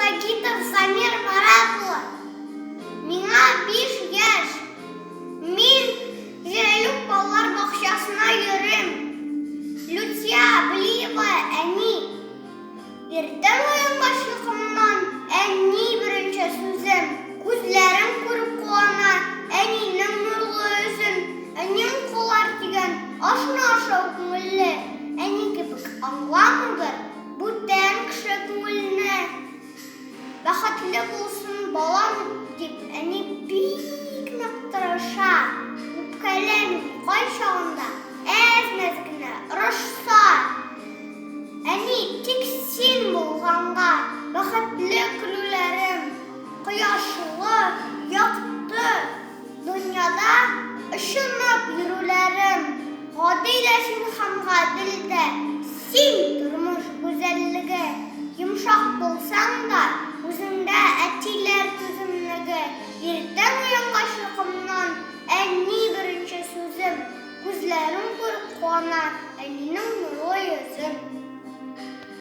Вагитов Замир Марат улы. Миңа 5 яшь. Мин Җәлүк балалар бакчасына йөрим. Люция Аблиева әни. Иртән уянгач йокымнан әни беренче сүзем. Күзләрем күреп куана әнинең нурлы йөзен. Әнием куллар дигән ашны ашау күңелле. Әни кебек аңламый бер бүтән кеше күңелне. Бәхетле булсын балам дип әни бик нык тырыша. Үпкәләми кайчагында әз-мәз генә орышса. Әни, тик син булганга бәхетле көлүләрем, кояшлы, якты дөньяда очынып йөрүләрем. Гади дә син һәм гадел дә, син, тормыш гүзәллеге. Йомшак булсаң да, үзеңдә әтиләр түземлеге. Иртән уянгач йокымнан, әни беренче сүзем, күзләрем күреп куана әнинең нурлы йөзен.